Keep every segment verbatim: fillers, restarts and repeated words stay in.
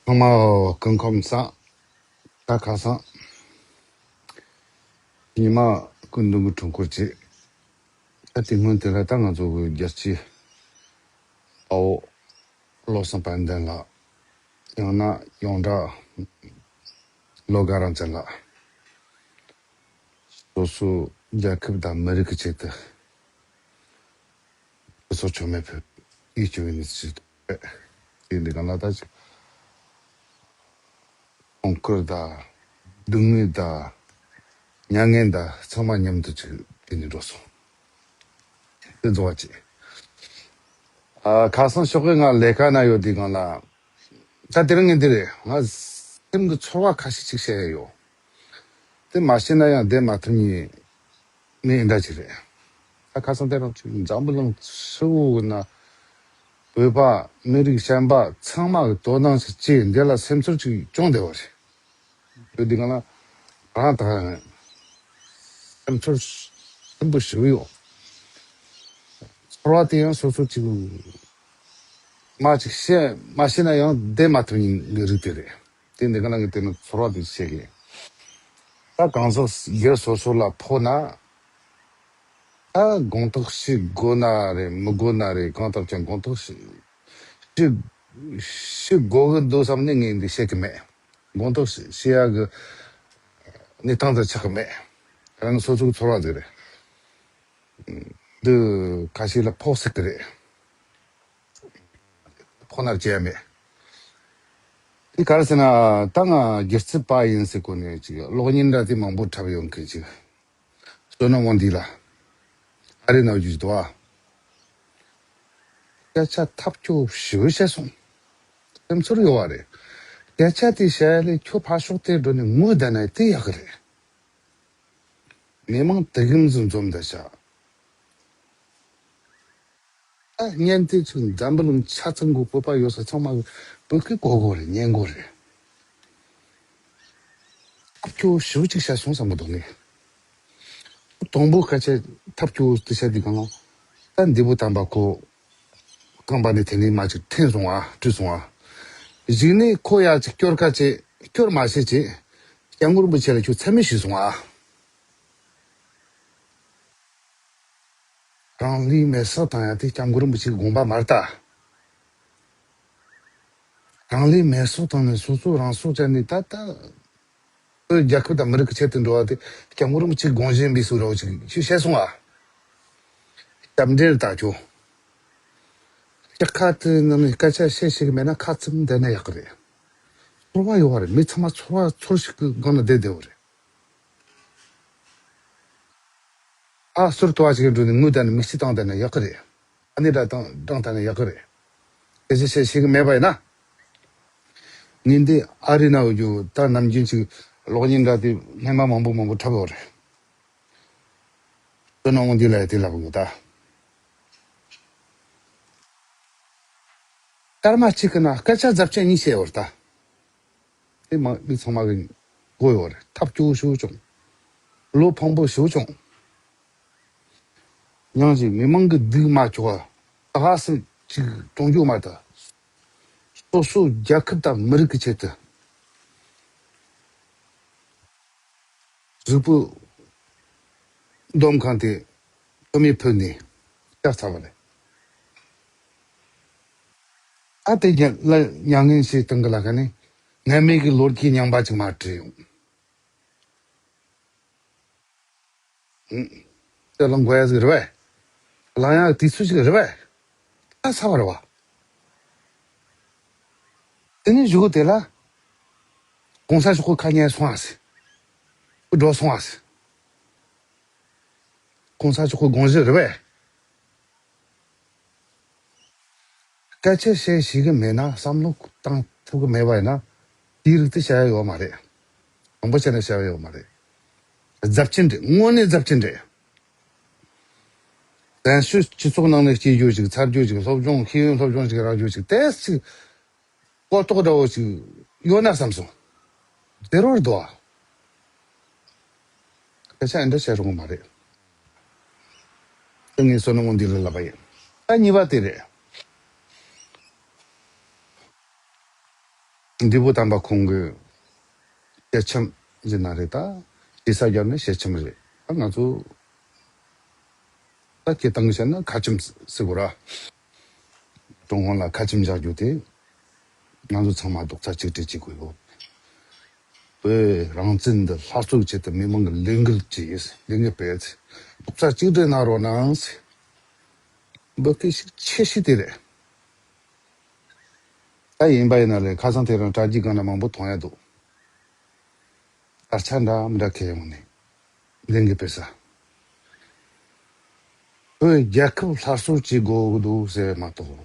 ཚང་མ་སྐུ་ཁམས་བཟང་། ད་ཁ་སང་ཉི་མ་སྐུ་མདུན་གྱི་འཁྲུངས་སྐར་བྱས། ད་དེ་སྔོན་དེ་ལ་ད་ང་ཚོ་གི་རྒྱལ་གཅེས་དཔའ་བོ་བློ་བཟང་དཔལ་ལྡན་ལགས། ཡང་ན་ཡོངས་གྲགས་བློ་དགའ་རང་བཙན་ལགས། སོ་སོ་རྒྱལ་ཁབ་དང་མི་རིགས་ཀྱི་ཆེད་དུ་སོ་སོ་ཆོ་མེད་ཕེབས་ཡིད་སྐྱོ་བའི་གནས་ཚུལ་རེད། དེ་འདི་གང་ལ་ད་ཅིག་ཁོང་ཁུར་དང་སྡུག་བསྔལ་དང་མྱ་ངན་དང་ཚང་མ་མཉམ་དུ་ཅིག་དེ་ནས་འགྲོ་སོང་། དེ་རྫོགས་པ་ཅིག་ཨ། ཁ་སང་ཞོགས་ཀས་ང་ལས་ཀ་ན་ཡོད་དུས་སྒང་ལ། ད་དེ་རིང་ངས་འདི་རེད། ང་སེམས་ཀྱི་ཚོར་བ་ཁ་ཤས་ཅིག་བཤད་ཡ་ཡོད། དེ་མ་བཤད་ན་ཡང་བསྡད་མ་ཐུབ་མཁན་མི་འདྲ་ཅིག་རེད། ད་ཁ་སང་དེ་རིང་ཅིག་འཛམ་བུ་གླིང་ཧྲིལ་བོ་གི་ནང་བོད་པ་མི་རིགས་གཞན་པ་ཚང་མ་གི་དོ་སྣང་ཞིག་བྱས། འདི་ལ་སེམས་ཚོར་ཅིག་བྱུང་བསྡད་པ་རེད། བོད་འདི་གང་ལ་རང་དང་སེམས་ཚོར་ཆེན་པོ་ཞིག་ཡོད། ཚོར་བ་དེ་ཡང་སོ་སོ་ཅིག་མ་ཅིག་བཤད་མ་ཤེས་ན་ཡང་བསྡད་མ་ཐུབ་མཁན་གྱི་རིགས་དེ་རེད། དེ་འདི་ག་ལ་གི་དེ་ནི་ཚོར་བ་དེ་བཤད་གི། ད་གང་ཟག་སྒེར་སོ་སོ་ལ་ཕོག་ན། ད་དགོངས་དག་ཞུ་དགོས་ན་རེད་མི་དགོས་ན་རེད། གང་ལྟར་ཀྱང་དགོངས་དག་ཞུ་ཞུ་ཞུ་དགོས་གི་འདུག་བསམ་ནས་ངས་འདི་བཤད་གི་མེད། དགོངས་དག་ཞུ་ཞུ་ཡ་གི་གནས་སྟངས་དེ་ཆགས་གི་མེད། རང་སོ་སོའི་ཚོར་བ་ཟིག་རེད། འདི་ཁ་ཤས་ལ་ཕོག་སྲིད་གི་རེད། ཕོག་ན་བྱས་ཡ་མེད། དེ་ག་རེ་ཟེར་ན། ད་ང་སྒེར་རྩིས་པ་ཡིན་ཟེར་གོ་ནས་ཅིག་གློག་བརྙན་འདྲ་དེ་མང་པོ་འཁྲབ་ཡོང་གི་ཅིག་བསོད་ནམས་དབང་འདུས་ལ་ཨ་རི་ནང་རྒྱུ་ཞིག་འདུག་ཨ། སྐད་ཆ་ཐབས་སྐྱོ་ཞེ་པོ་བཤད་སོང་། སེམས་ཚོར་ཡོད་པ་རེད། སྐད་ཆ་དེ་བཤད་ཡ་ལས་ཁྱོད་ཕར་ཕྱོགས་དེ་འགྲོ་ནས་ངུ་བསྡད་ན་དེ་ཡག་གི་རེད། མི་མང་དེ་གིན་ཟིན་འཛོམས་བསྡད་ཤག་ད་བརྙན་དེ་ཚོ་འཛམ་བུ་གླིང་ཆ་ཚང་གི་བོད་པ་ཡོད་ས་ཚང་མ་བོད་སྐད་གོ་གོ་རེད། ཉན་གོ་རེད། ཐབས་སྐྱོ་ཞེ་པོ་ཅིག་བཤད་སོང་བསམ་གི་འདུག་ངས། དང་པོ་སྐད་ཆ་ཐབས་སྐྱོ་དེ་བཤད་དུས་སྒང་ལ། ད་འདི་པོ་དམ་པ་ཁོ་རྐང་པ་ནས་དེ་ནས་མར་ཅིག་འཐེན་སོང་ཨ། བྲུས་སོང་ཨ། གཞུག་ནས་ཁོ་ཡར་ཅིག་སྐྱོར་ཁ་བྱས། སྐྱོར་མ་བྱེད་ཅིག་སྐྱབས་མགོན་རིན་པོ་ཆེ་ལ་ཁྱོད་མཚན་སྨད་ཞུས་སོང་ཨ། རང་ལུས་མེར་སྲེག་བཏང་ཡ་དེ་སྐྱབས་མགོན་རིན་པོ་ཆེའི་དགོངས་པ་མ་རེད་ད། རང་ལུས་མེར་སྲེག་བཏང་ནས་སོ་སོ་རང་སྲོག་བཅད་ནས་ད་ལྟ་བོད་རྒྱལ་ཁབ་དང་མི་རིགས་ཀྱི་ཆེད་དུ་འགྲོ་བ་དེ་སྐྱབས་མགོན་རིན་པོ་ཆེའི་དགོངས་བཞེད་འབུལ་སྲོལ་རོགས་ཅིག་ཞུས་བཤད་སོང་ཨ། སྐྱབས་འབྲེལ་ད་ཁྱོད། སྐྱག་ཁ་དེ་ནང་ནས་སྐད་ཆ་བཤད་ཤེས་གི་མེད་ན་ཁ་ཙུམ་བསྡད་ན་ཡག་གི་རེད། ཚོར་བ་ཡོད་པ་རེད། མི་ཚང་མ་ཚོར་བ་ཚོར་ཞིག་གི་སྒང་ལ་བསྡད་བསྡད་པ་རེད། ཨ་ཟུར་དུ་བ་ཞིག་འགྲོ་ནས་ངུ་བསྡད་ན་མིག་ཆུ་བཏང་བསྡད་ན་ཡག་གི་རེད། ཨ་ནི་འདྲ་དང་འགྲངས་བསྡད་ན་ཡག་གི་རེད། སྐད་ཆ་བཤད་ཤེས་གི་མེད་པ་ཡིན་ན། ངས་འདི་ཨ་རི་ན་ཡོད་རྒྱུ་ད་ནམ་རྒྱུན་ཅིག་གློག་བརྙན་འདྲ་དེ་སྔན་མ་མང་པོ་མང་པོ་འཁྲབ་ཡོད་རེད། དོན་དངོས་འདི་ལ་དེ་ལབ་དགོས་ད། སྐར་མ་གཅིག་གི་ནང་སྐད་ཆ་རྫབ་ཆེན་གཉིས་བཤད་ཡོད་རེད་ད། དེ་མ་མི་ཚང་མ་གི་གོ་ཡོད་རེད། ཐབས་སྐྱོ་ཞེ་པོ་བྱུང་། བློ་ཕམ་པོ་ཞེ་པོ་བྱུང་། ཡང་ཅིག་མི་མང་གི་སྡུག་མ་ཆོག་པ་ད་ག་སེ་ཅིག་གཏོང་རྒྱུ་མ་ད། སོ་སོ་རྒྱལ་ཁབ་དང་མི་རིགས་ཀྱི་ཆེད་དུ་གཟུགས་པོ་འདོམ་གང་དེ་ཐོ་མི་ཕུད་ནས་བསྐྱབས་ཚར་བ་རེད། ཨ་དེ་རྒྱ་ལ་མྱ་ངན་ཞིག་བཏང་གི་ལ་ཁ་ནས་ནད་མེད་ཀྱི་ལོ་རྒྱུས་རྙིང་པ་ཅིག་མར་བྲིས་ཡོང་། ཨུམ། དེ་ལ་འགོ་ཡ་ཟིག་རེད་པས། ལང་ཡ་དུས་ཚོད་ཅིག་རེད་པས། ད་ཚར་བ་རེད་བ། དེ་ནས་གཞུག་གུ་དེ་ལ། གོང་ས་མཆོག་གི་ཁ་ཉན་སོང་ཨ་སི། འགྲོ་སོང་ཨ་སི། གོང་ས་མཆོག་གི་དགོངས་གཞི་རེད་པས། སྐད་ཆ་བཤད་ཤེས་གི་མེད་ན། བསམ་བློ་བཏང་ཐུབ་གི་མེད་པ་ཡིན་ན། དེའི་རིགས་དེ་བྱ་ཡ་ཡོད་མ་རེད། དང་པོ་བྱས་ན་བྱ་ཡ་ཡོད་མ་རེད། རྫབ་ཆེན་རེད། དངོས་གནས་རྫབ་ཆེན་རེད། བཙན་བྱོལ་སྤྱི་ཚོགས་ནང་ནས་སྐྱེས་རྒྱུ་ཅིག་འཚར་རྒྱུ་ཅིག་སློབ་སྦྱོང་ཤེས་ཡོན་སློབ་སྦྱོང་ཅིག་རག་རྒྱུ་ཅིག་ཏོག་ཙམ་གོ་རྟོགས་འདྲ་བོ་ཅིག་ཡོད་ན་བསམ་སོང་། དེ་རོར་འདུག་ཨ། སྐད་ཆ་འདི་འདྲ་བཤད་རུང་མ་རེད། དེ་ངས་བསོད་ནམས་དབང་འདུས་ལ་ལབ་པ་ཡིན། ད་གཉིས་པ་དེ་རེད། འདི་བོ་དམ་པ་ཁོང་གི་ཞལ་ཆེམས་ཡིན་ན་རེད། ད་ཞེ་ས་རྒྱབ་ནས་ཞལ་ཆེམས་རེད། ད་ང་ཚོ་ད་སྐད་བཏང་གི་བཤད་ན་ཁ་ཆེམས་ཟེར་དགོས་ར། ཀྲུང་ཧོང་ལ་ཁ་ཆེམས་བཞག་རྒྱུ་དེ་ང་ཚོ་ཚང་མ་རྡོག་རྩ་གཅིག་སྒྲིལ་བྱེད་དགོས་ཡོད། བོད་རང་བཙན་འདི་སླར་གསོ་ཆེད་དུ་མི་མང་གི་ལས་འགུལ་གྱིས་ལས་འགུལ་སྤེལ་ཚེ་རྡོག་རྩ་གཅིག་སྒྲིལ་གནང་རོགས་གནང་ཟེར། འབོད་སྐུལ་ཞིག་ཆེ་ཤོས་དེ་རེད། ད་ཡིན་པ་ཡིན་ན་ལས་ཁ་སང་དེ་རིང་དྲ་རྒྱའི་སྒང་ལ་མང་པོ་མཐོང་ཡ་འདུག་དར་ཆ་འདྲ་མི་འདྲ་ཁྱེར་ཡོང་ནས་ལས་འགུལ་སྤེལ་ས། བོད་རྒྱལ་ཁབ་སླར་གསོ་བྱེད་དགོས་འདུག་ཟེར་མ་གཏོགས།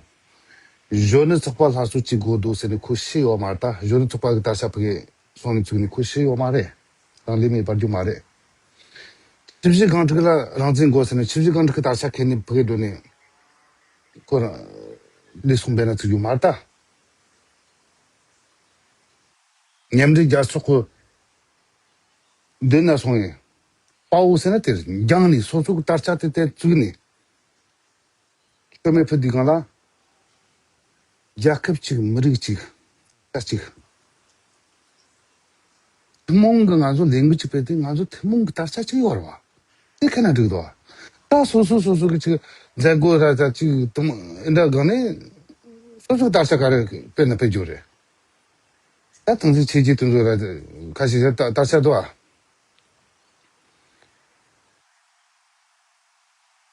གཞོན་ནུ་ཚོགས་པ་སླར་གསོ་བྱེད་དགོས་འདུག་ཟེར་ནས་ཁོ་ཤེས་ཡོད་མ་རེད། ད་གཞོན་ནུ་ཚོགས་པ་གི་དར་ཆ་ཕ་གི་སོང་ནས་བཙུགས་ནས་ཁོ་ཤེས་ཡོད་མ་རེད། རང་ལས་མེད་པར་རྒྱུ་མ་རེད། ཆུ་བཞི་སྒང་དྲུག་ལ་རང་བཙན་དགོས་ཟེར་ནས་ཆུ་བཞི་སྒང་དྲུག་གི་དར་ཆ་ཁྱེར་ནས་ཕ་གི་འགྲོ་ནས་ཁོ་རང་ལས་སོང་བས་ན་བཙུགས་རྒྱུ་མ་རེད་ད། མཉམ་འབྲེལ་རྒྱལ་ཚོགས་ཀྱི་མདུན་ན་སོང་ཡིན། དཔའ་བོ་ཟེར་ན་དེར་འགྱངས་ནས་སོ་སོ་གི་དར་ཆ་དེ་དེར་བཙུགས་ནས། བསྟོད་སྨད་ཕུལ་དུས་སྒང་ལ། རྒྱལ་ཁབ་གཅིག་མི་རིགས་གཅིག་ད་གཅིག་ཐུན་མོང་གི་ང་ཚོ་ལས་འགུལ་གཅིག་སྤེལ་དུས་ང་ཚོ་ཐུན་མོང་གི་དར་ཆ་གཅིག་ཡོད་རེད་བ། དེ་ཁས་ན་འགྲིག་འདུག་བ། ད་སོ་སོ་སོ་སོ་གི་གཅིག་མཛད་སྒོ་ར་ད་གཅིག་དུ་མ་འདྲ་སྒང་ནས་སོ་སོ་གི་དར་ཆ་ག་རེ་སྤེལ་ན་སྤེལ་རྒྱུ་རེད། ད་དེང་སང་ཆེ་ཆེ་དེ་ཚོ་ར་ཁ་ཤས་ཤིག་ད་དར་ཆ་འདུག་ཨ།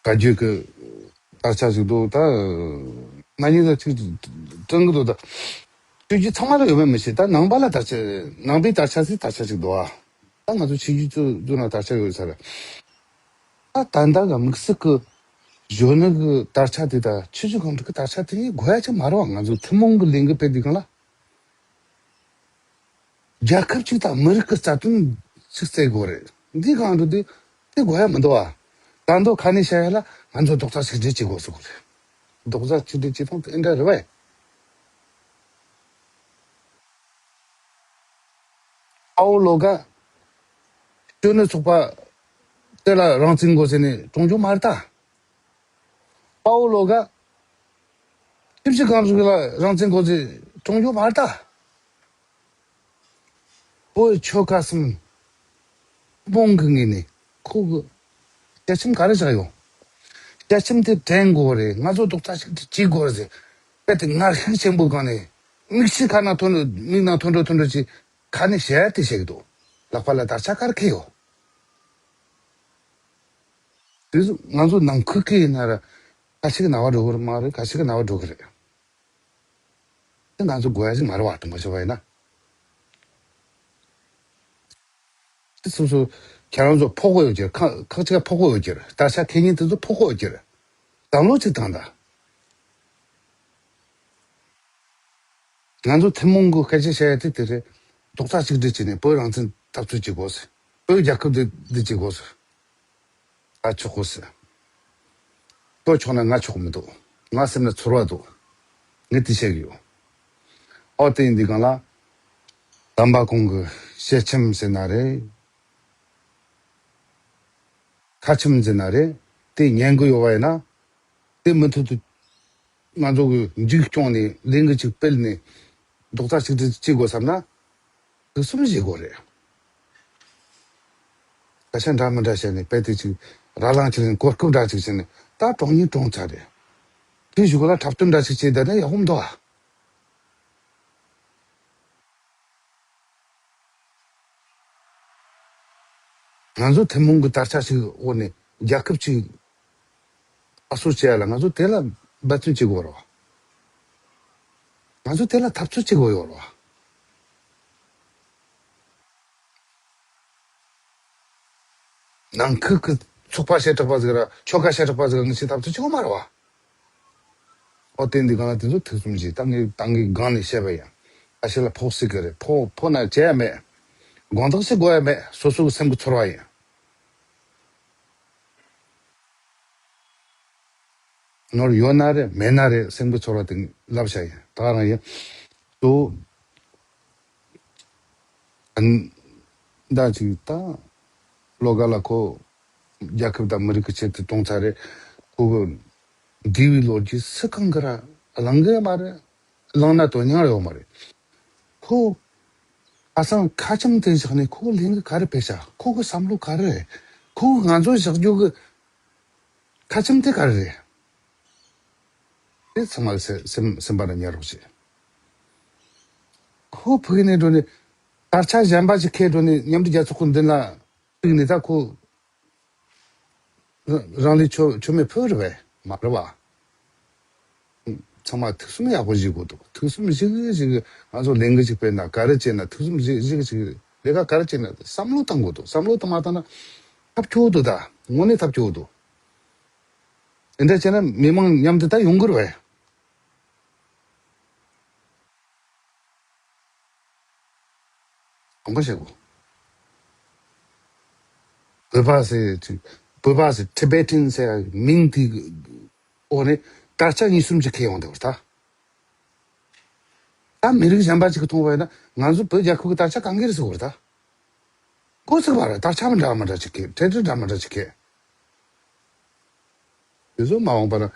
བཀའ་བརྒྱུད་ཀྱི་དར་ཆ་ཞིག་འདུག་ད་མ་ཉེས་ད་ཅིག་སྟོན་གི་འདུག་ད་ཆོས་བརྒྱུད་ཚང་མ་ལ་ཡོད་མེད་མི་ཤེས། ད་ནང་པ་ལ་དར་ཆ་ནང་པའི་དར་ཆ་ཟེར་དར་ཆ་ཞིག་འདུག་ཨ། ད་ང་ཚོ་ཆོས་བརྒྱུད་ཚོ་ཚོ་ན་དར་ཆ་ཡོད་ས་རེད། ད་ད་ལྟ་གི་དམིགས་བསལ་གི་གཞོན་ནུ་གི་དར་ཆ་དེ་ད་ཆོས་བརྒྱུད་གང་དྲུག་གི་དར་ཆ་དེ་ཡིན་དགོས་ཡ་ཅིག་མ་རེད་བ། ང་ཚོ་ཐུན་མོང་གི་ལས་འགུལ་སྤེལ་དུས་སྒང་ལ། རྒྱལ་ཁབ་ཅིག་དང་མི་རིགས་ཀྱི་རྩ་དོན་ཅིག་བརྩད་དགོས་རེད། འདི་གང་དུ་འདི་དེ་དགོས་ཡ་མི་འདུག་ཨ། ད་མདོ་ཁ་ནས་བཤད་ཡ་ལ་ང་ཚོ་རྡོག་རྩ་གཅིག་སྒྲིལ་བྱེད་དགོས་ཟེར་དགོས་རེད། རྡོག་རྩ་གཅིག་སྒྲིལ་བྱེད་སྟངས་དེ་འདྲ་རེད་བས། ཨའོ་ལོ་ག་གཞོན་ནུ་ཚོགས་པ་དེ་ལ་རང་བཙན་དགོས་ཟེར་ནས་གྲོངས་རྒྱུ་མ་རེད་ད། དཔའ་བོ་བློ་དགའ། ཁྱིམ་གཞིས་གང་ཟིག་ལ་རང་བཙན་གོ་ཚེ་གྲོངས་རྒྱུ་མ་རེད་ད། བོད་ཆོལ་ཁ་གསུམ་དཔུང་གི་ངོས་ནས་ཁོ་གི་བཅའ་ཁྲིམས་ག་རེ་བཞག་ཡོད། བཅའ་ཁྲིམས་དེ་དྲན་དགོས་རེད། ང་ཚོ་རྡོག་རྩ་གཅིག་ཏུ་བྱེད་དགོས་རེད་ཟེར། དཔེ་དེ་ངར་ཤུགས་ཆེན་པོའི་སྒང་ནས་མིག་ཆུ་ཁ་ནང་ཐོན་འགྲོ་མིག་ནང་ཐོན་འགྲོ་ཐོན་འགྲོ་ཅིག་ཁ་ནས་བཤད་དེ་བཤད་གི་འདུག་ལག་པ་ལ་དར་ཆ་དཀར་ཁེལ་ཡོད། དེ་ཚོ་ང་ཚོ་ནང་ཁུལ་གྱི་ཡིན་ན་ར་ཁ་ཤས་ཀྱི་ན་བ་འགྲོ་གི་རེད་མ་རེད། ཁ་ཤས་ཀྱི་ན་བ་འགྲོ་གི་རེད། དེ་ང་ཚོ་དགོས་ཡ་ཞིག་མ་རེད་བ། དྲང་པོ་བཤད་པ་ཡིན་ན། དེ་སོ་སོ་ཁྱེད་རང་ཚོ་ཕོག་གི་ཡོད་ཀྱི་རེད། ཁ་ཁ་ཅིག་ཕོག་གི་ཡོད་ཀྱི་རེད། དར་ཆ་འཁྱེར་མཁན་དེ་ཚོ་ཕོག་གི་ཡོད་ཀྱི་རེད། བསམ་བློ་ཅིག་བཏང་དང་། ང་ཚོ་ཐུན་མོང་གི་སྐད་ཆ་བཤད་ཡ་དེ་དེ་རེད། རྡོག་རྩ་གཅིག་སྒྲིལ་བྱས་ནས་བོད་རང་བཙན་འཐབ་རྩོད་བྱེད་དགོས་ཟེར། བོད་རྒྱལ་ཁབ་འདི་འདི་བྱེད་དགོས་ཟེར། ད་ཆོག་གོ་ཟེར། ཁོ་ཆོག་ན་ང་ཆོག་མི་འདུག་ང་སེམས་ན་ཚོར་བ་འདུག་ངས་དེ་བཤད་གི་ཡོད། ཨོ་དེ་ཡིན་དུས་སྒང་ལ། དམ་པ་ཁོང་གི་ཞལ་ཆེམས་ཟེར་ན་རེད། ཁ་ཆེམས་ཟེར་ན་རེད། དེ་ཉན་གི་ཡོད་པ་ཡིན་ན། དེ་མུ་མཐུད་དུ་ང་ཚོ་གི་མཇུག་སྐྱོང་ནས་ལས་འགུལ་ཅིག་སྤེལ་ནས་རྡོག་རྩ་གཅིག་སྒྲིལ་བྱེད་དགོས་བསམ་ན། ལུགས་སྲོལ་བཞེས་དགོས་རེད། སྐད་ཆ་འདྲ་མི་འདྲ་བཤད་ནས་དཔེ་དེ་ཅིག་ར་ལངས་ཅིག་ལེན། གོ་སྐབས་འདྲ་ཅིག་བྱས་ནས་ད་གྲོངས་ཉིན་གྲོངས་ཚར་རེད། དེ་གཞུག་ལ་འཁྲབ་སྟོན་འདྲ་ཅིག་བྱས་བསྡད་ན་ཡག་པོ་མི་འདུག་ཨ། ང་ཚོ་ཐུན་མོང་གི་དར་ཆ་ཞིག་འོག་ནས་རྒྱལ་ཁབ་ཅིག་སླར་གསོ་བྱེད་ཡ་ལ་ང་ཚོ་དེ་ལ་འབད་བརྩོན་བྱེད་དགོས་རེད་བ། ང་ཚོ་དེ་ལ་འཐབ་རྩོད་བྱེད་དགོས་ཡོད་རེད་བ། ནང་ཁུལ་གྱི་ཚོགས་པ་བྱེ་བྲག་པ་ཟིག་ར་ཆོལ་ཁ་བྱེ་བྲག་པ་ཟིག་ར་ངས་ཅིག་འཐབ་རྩོད་བྱེད་དགོས་མ་རེད་བ། ཨོ་དེ་འདི་གང་ལ་དེ་ཚོ་ཐུགས་བསམ་བཞེས། ད་ངས་ད་ངས་སྒང་ནས་བཤད་པ་ཡིན། ཁ་ཤས་ལ་ཕོག་སྲིད་གི་རེད། ཕོག་ཕོག་ན་བྱས་ཡ་མེད། དགོངས་དག་བྱེད་དགོས་ཡ་མེད། སོ་སོ་གི་སེམས་ཀྱི་ཚོར་བ་ཡིན། ནོར་ཡོད་ན་རེད་མེད་ན་རེད། སེམས་ཀྱི་ཚོར་བ་དེ་ལབ་བྱ་ཡིན། ད་རང་ཡིན། དུ་ཨན་ད་ཅིག་ད་བློ་དགའ་ལ་ཁོ་རྒྱལ་ཁབ་དང་མི་རིགས་ཀྱི་ཆེད་དུ་གཏོང་ཚར་རེད། ཁོ་གི་འདས་པའི་ལོ་རྒྱུས་སུ་གང་གི་ར་བླང་གི་མ་རེད། བླངས་ན་དོན་སྙིང་ར་ཡོད་མ་རེད། ཁོ་ཁ་སང་ཁ་ཆེམས་དེ་བཞག་ནས་ཁོ་ལས་འགུལ་ག་རེ་སྤེལ་བྱ། ཁོ་གི་བསམ་བློ་ག་རེ་རེད། ཁོ་གི་ང་ཚོ་བཞག་རྒྱུ་གི་ཁ་ཆེམས་དེ་ག་རེ་རེད། དེ་ཚང་མ་སེམས་སེམས་སེམས་པ་ནང་ཉར་རོགས་བྱེད། ཁོ་ཕུགས་ནས་འགྲོ་ནས་དར་ཆ་གཞན་པ་ཞིག་ཁྱེར་འགྲོ་ནས་མཉམ་འབྲེལ་རྒྱལ་ཚོགས་ཀྱི་མདུན་ལ་བཙུགས་ནས། ད་ཁོ་རང་ལས་ཆོ་ཆོ་མེད་ཕུ་རེད་པས་མ་རེད་བ། ཚང་མ་ཐུགས་བསམ་ཡག་པོ་བཞེས་དགོས་འདུག་ཐུགས་བསམ་བཞེས་བཞེས། ང་ཚོ་ལས་འགུལ་ཅིག་སྤེལ་ན་ག་རེ་བྱས་ན། ཐུགས་བསམ་བཞེས་བཞེས་བཞེས། ལས་ཀ་ག་རེ་བྱས་ན་བསམ་བློ་བཏང་དགོས་འདུག་བསམ་བློ་བཏང་མ་བཏང་ན་ཐབས་སྐྱོ་བོ་འདུག་ད་དངོས་གནས་ཐབས་སྐྱོ་བོ་འདུག་དེ་འདྲ་བྱས་ན་མི་མང་མཉམ་དུ་ད་ཡོང་གི་རེད་པས། གོང་བུ་ཞིག་བོད་པ་ཟེར་ཅིག་བོད་པ་ཟེར། Tibetan ཟེར་མིང་དེའི་འོག་ནས་དར་ཆ་གཉིས་གསུམ་ཅིག་ཁྱེར་ཡོང་བསྡད་པ་རེད་ད། ད་མི་རིགས་གཞན་པ་ཅིག་གིས་མཐོང་བ་ཡིན་ན་ང་ཚོ་བོད་རྒྱལ་ཁབ་ཀྱི་དར་ཆ་གང་གི་རེད་ཟེར་གོ་རེད་ད། གོ་ཚིག་པ་རེད། དར་ཆ་མི་འདྲ་མི་འདྲ་ཅིག་ཁྱེར། ཊེ་ཊེ་འདྲ་མི་འདྲ་ཅིག་ཁྱེར། དེ་ཚོ་མ་འོངས་པ་ན་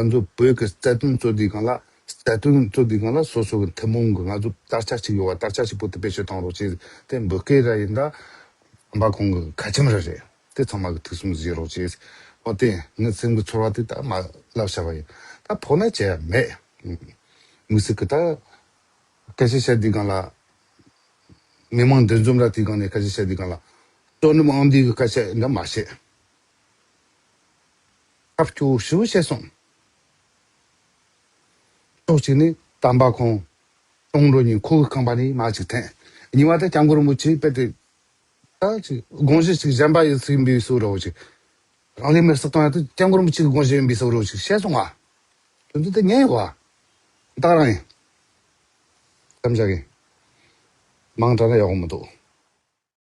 ང་ཚོ་བོད་ཀྱི་རྩ་དོན་རྩོད་དུས་སྒང་ལ། རྩ་དོན་རྩོད་དུས་སྒང་ལ་སོ་སོ་གི་ཐུན་མོང་གི་ང་ཚོ་དར་ཆ་གཅིག་ཡོད་པ། དར་ཆ་གཅིག་པོ་དེ་བེད་སྤྱོད་གཏོང་རོགས་བྱེད། དེ་འབོད་སྐུལ་ར་ཡིན་ད། དམ་པ་ཁོང་གི་ཁ་ཆེམས་ར་རེད། དེ་ཚང་མ་གི་ཐུགས་བསམ་བཞེས་རོགས་བྱེད། འོ་དེ་ངའི་སེམས་ཀྱི་ཚོར་བ་དེ་ད་མ་ལབ་བྱ་བ་ཡིན། ད་ཕོ་ན་བྱས་མེད། མི་སྲིད་གི་ད་སྐད་ཆ་བཤད་དུས་སྒང་ལ། མི་མང་འདུ་འཛོམས་ར་དེའི་སྒང་ནས་སྐད་ཆ་བཤད་དུས་སྒང་ལ། བསོད་ནམས་དབང་འདུས་ཀྱི་སྐད་ཆ་འདྲ་མ་བཤད། ཐབས་སྐྱོ་ཞེ་པོ་བཤད་སོང་། ཕྱོགས་གཅིག་ནས་དམ་པ་ཁོང་གྲོངས་འགྲོ་ཉིན་ཁོ་གི་རྐང་པ་ནས་མར་ཅིག་འཐེན། གཉིས་པ་དེ་སྐྱབས་མགོན་རིན་པོ་ཆེ་དཔེ་དེ་ད་ཅིག་དགོངས་གཞི་ཅིག་གཞན་པ་ཡི་ཚིག་ཡིན་པའི་བཟོ་འདྲ་བོ་ཅིག་རང་ལས་མེར་སྲེག་བཏང་ཡ་དེ་སྐྱབས་མགོན་རིན་པོ་ཆེ་གི་དགོངས་གཞི་ཡིན་པའི་བཟོ་འདྲ་བོ་ཅིག་བཤད་སོང་ང་། དོན་དུ་དེ་ཉན་ཡོད་བ། ད་རང་ཡིན། ཙམ་བཞག་གི། མང་དྲགས་ན་ཡག་པོ་མི་འདུག